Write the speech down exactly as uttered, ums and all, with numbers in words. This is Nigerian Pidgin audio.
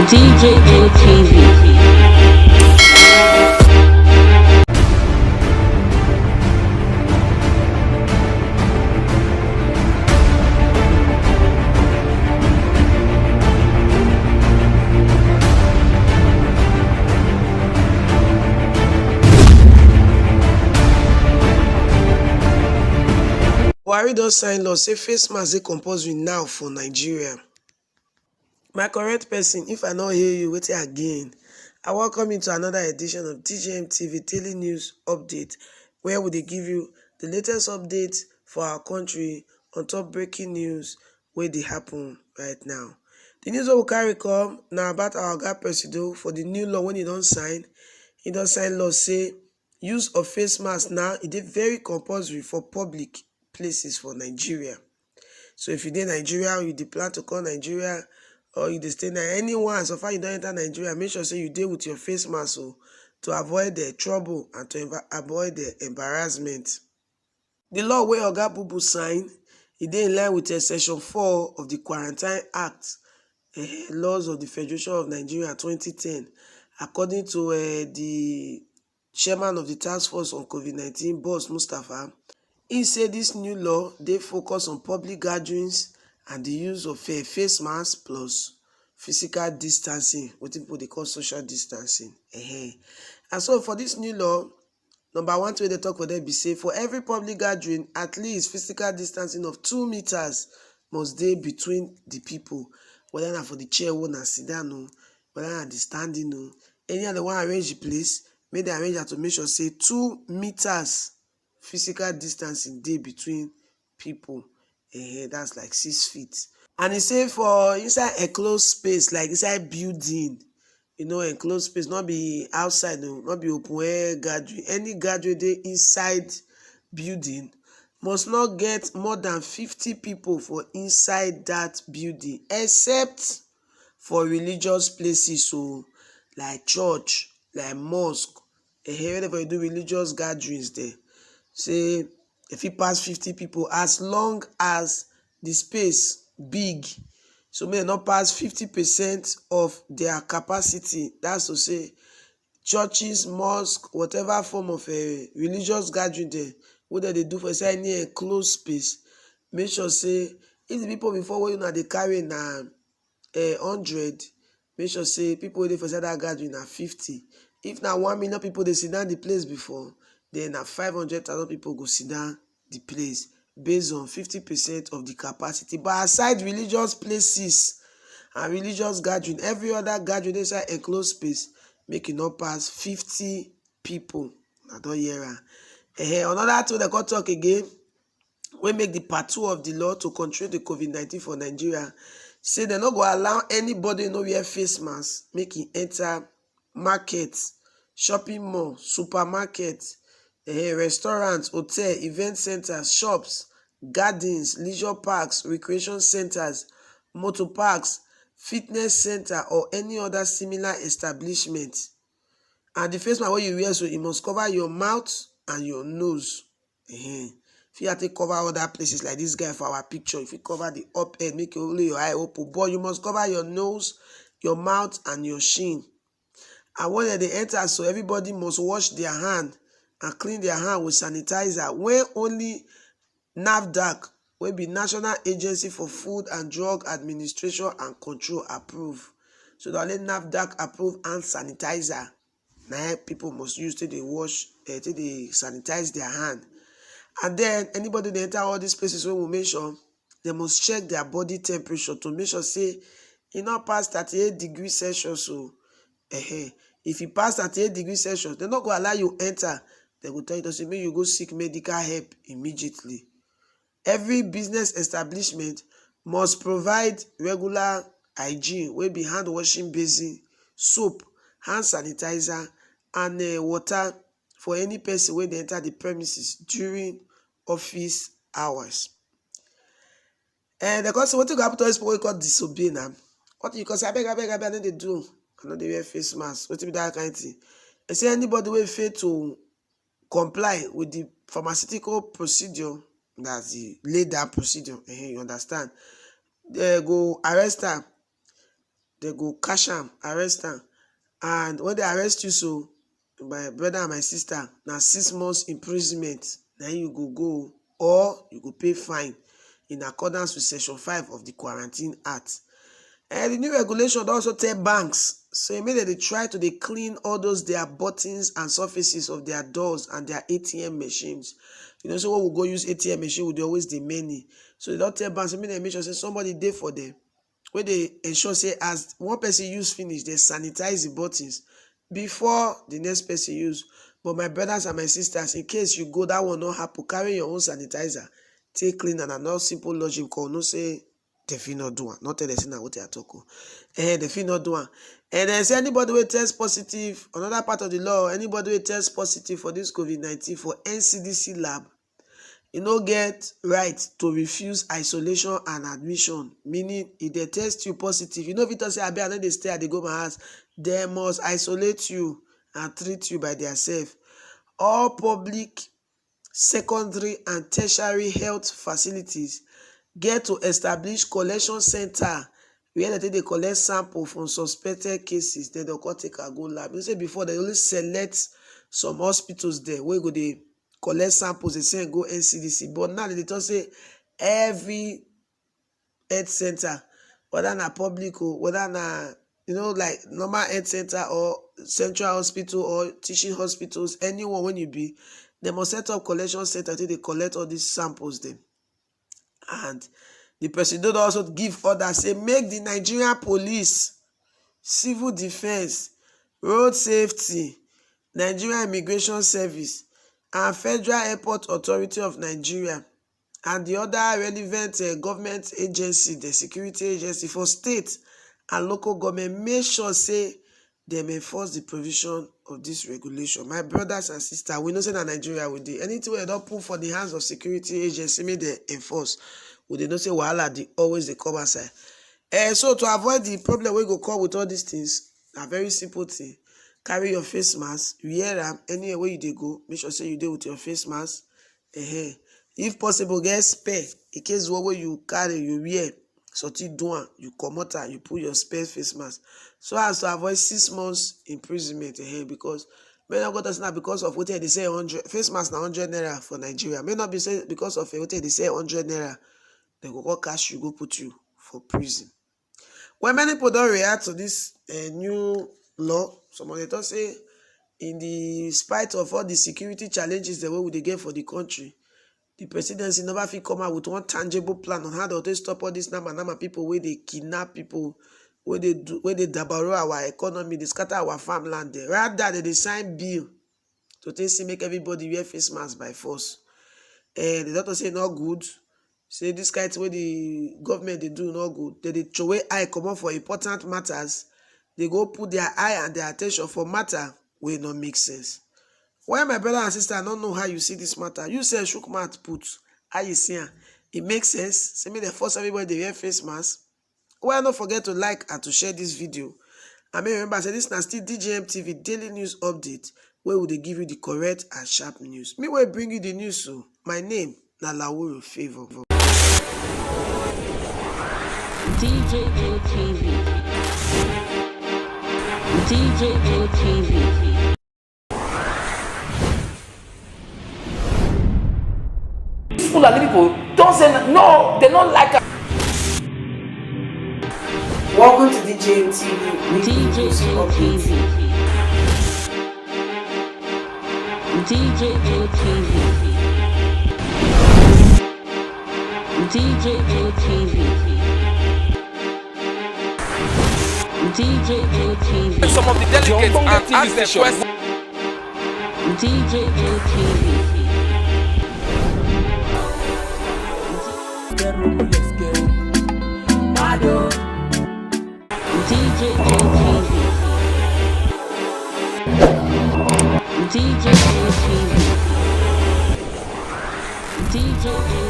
T J N T V. Buhari don sign law say face mask dey compulsory now for Nigeria. My correct person, if I no hear you, wetin again? I welcome you to another edition of T J M T V Daily News Update, where we dey give you the latest update for our country on top breaking news wey dey happen right now. The news wey we carry come na about our oga Presido for the new law wey he don sign. He don sign law say use of face mask now, e dey very compulsory for public places for Nigeria. So if you dey Nigeria, or you dey plan to come Nigeria, or you dey stay na anywhere, so far you don enter Nigeria, make sure say you dey with your face mask o, to avoid the trouble and to eva- avoid the embarrassment. The law wey Oga Bubu sign, e dey in line with uh, Section four of the Quarantine Act, uh, Laws of the Federation of Nigeria twenty ten, according to uh, the chairman of the task force on COVID nineteen, Boss Mustapha. He say this new law dey focus on public gatherings and the use of uh, face masks plus physical distancing, wetin people dey call social distancing. Uh-huh. And so for this new law, number one thing wey dem talk for there be say for every public gathering, at least physical distancing of two meters must dey between the people, whether na for the chair wey una sit down o, whether na the standing o, any other one arrange the place, make dem arrange am to make sure say two meters physical distancing dey between people. Eh, that's like six feet. And he say for inside enclosed space, like inside building, you know, enclosed space, not be outside, no, not be open air gathering. Any gathering dey inside building must not get more than fifty people for inside that building, except for religious places, so like church, like mosque, eh, whenever you do religious gatherings there, say if you pass fifty people, as long as the space big, so may not pass fifty percent of their capacity. That's to say, churches, mosque, whatever form of a religious gathering there, whether they do for say any enclosed space, make sure say if the people before wey una dey carry na uh, hundred, make sure say people wey dey for inside that gathering na fifty. If na one million people dey sit down the place before, then na five hundred thousand people go sit down the place based on fifty percent of the capacity. But aside religious places and religious gathering, every other gathering dey inside enclosed space, make e no pass fifty people. I don hear am. Eh, another thing dem come talk again, wey make the part two of the law to control the COVID nineteen for Nigeria, say dem no go allow anybody no wear face mask make e enter market, shopping mall, supermarket, eh, restaurant, hotel, event centers, shops, gardens, leisure parks, recreation centers, motor parks, fitness center, or any other similar establishment. And the face mask wey you wear, so e must cover your mouth and your nose. Ehen. If you take cover other places like this guy for our picture, if you cover the up head, make only your eye open, but you must cover your nose, your mouth, and your chin. And when they enter, so everybody must wash their hand and clean their hand with sanitizer. When only NAFDAC, wey be National Agency for Food and Drug Administration and Control, approve. So the only NAFDAC approve hand sanitizer na people must use till they wash, uh, till they sanitize their hand. And then anybody they enter all these places wey we mention, they must check their body temperature to make sure say e no pass thirty-eight degrees Celsius. So uh, if you pass thirty-eight degrees Celsius, they no go allow you enter. They go tell you to say make you go seek medical help immediately. Every business establishment must provide regular hygiene, wey be hand washing basin, soap, hand sanitizer, and uh, water for any person wey dey enter the premises during office hours. And they come say, wetin go happen to all these people wey come disobey now? What you come say, abeg, abeg, abeg, I no dey do. I no dey wear face mask. Wetin be that kind thing? They say anybody wey fail to comply with the pharmaceutical procedure, that's the laid down procedure, eh, you understand? They go arrest am. They go catch am, arrest am. And when they arrest you, so my brother and my sister, now six months imprisonment, now you go go, or you go pay fine in accordance with Section five of the Quarantine Act. And the new regulation also tell banks, so e make dem dey try to dey clean all those their buttons and surfaces of their doors and their A T M machines. You know, so when we go use A T M machine, we dey always dey many. So they don't tell banks, make dem make sure say somebody dey for them, where they ensure say as one person use finish, they sanitize the buttons before the next person use. But my brothers and my sisters, in case you go, that one not happen, carry your own sanitizer, take clean and another simple logic, because no say they fit not do am. Not tell them say na what they are talking. Eh, they fit not do am. And then say anybody will test positive, another part of the law, anybody will test positive for this COVID nineteen for N C D C lab, you no get right to refuse isolation and admission, meaning if they test you positive, you no fit talk say, "Abi, I no dey stay, I dey go my house." They must isolate you and treat you by theirself. All public, secondary and tertiary health facilities get to establish collection center where they take dey collect sample from suspected cases. Then they go take a go lab. You say before they only select some hospitals there where go dey collect samples, they send go N C D C. But now they talk say every health center, whether na public or whether na, you know, like normal health center or central hospital or teaching hospitals, anyone when you be, they must set up collection center till they collect all these samples then. And the president also give order say make the Nigerian police, civil defense, road safety, Nigerian Immigration Service, and Federal Airport Authority of Nigeria and the other relevant uh, government agency, the security agency for state and local government, make sure say dem enforce the provision of this regulation. My brothers and sisters, we know say na Nigeria we dey. Anything wey dem don put for the hands of security agency, make dem enforce. We dey know say wahala dey always dey come outside. Uh, so to avoid the problem wey go come with all these things, na very simple thing. Carry your face mask, wear am anywhere wey you dey go. Make sure say you dey with your face mask. Ehen. If possible, get spare in case the one wey you carry, you wear, something do am, you comot am, you put your spare face mask, so as to avoid six months imprisonment. Ehen, because many of us na because of wetin they say hundred face mask na hundred naira for Nigeria. May not be say because of wetin they say hundred naira, they go come catch you, go put you for prison. Well, many people don't react to this uh, new law. Some of them don't say, in the spite of all the security challenges the way we dey get for the country, the presidency never fit come out with one tangible plan on how to stop all these nama nama people where they kidnap people, where they do, where they dabaro our economy, they scatter our farmland. There, rather they dey sign bill to take say make everybody wear face mask by force. And the doctor say not good. Say this kind thing wey the government dey do no good. They dey throway eye comot for important matters. They go put their eye and their attention for matter wey no make sense. Why, my brother and sister, I don't know how you see this matter. You say shook mouth put. How you see am? It makes sense. Say make they force everybody to wear face mask. Well, don't forget to like and to share this video. And may remember say this na still D J M T V daily news update where we dey give you the correct and sharp news. Me wey bring you the news, so my name na Lawuro Favor. D J M T V. D J M T V. These Fulani people don't say no, they don't like us. Welcome to D J M T V. D J M T V. D J M T V. D J M T V. D J M T V. Some of the delegates and ask them questions. D J M T V. D J M T V. D J M T V. D J M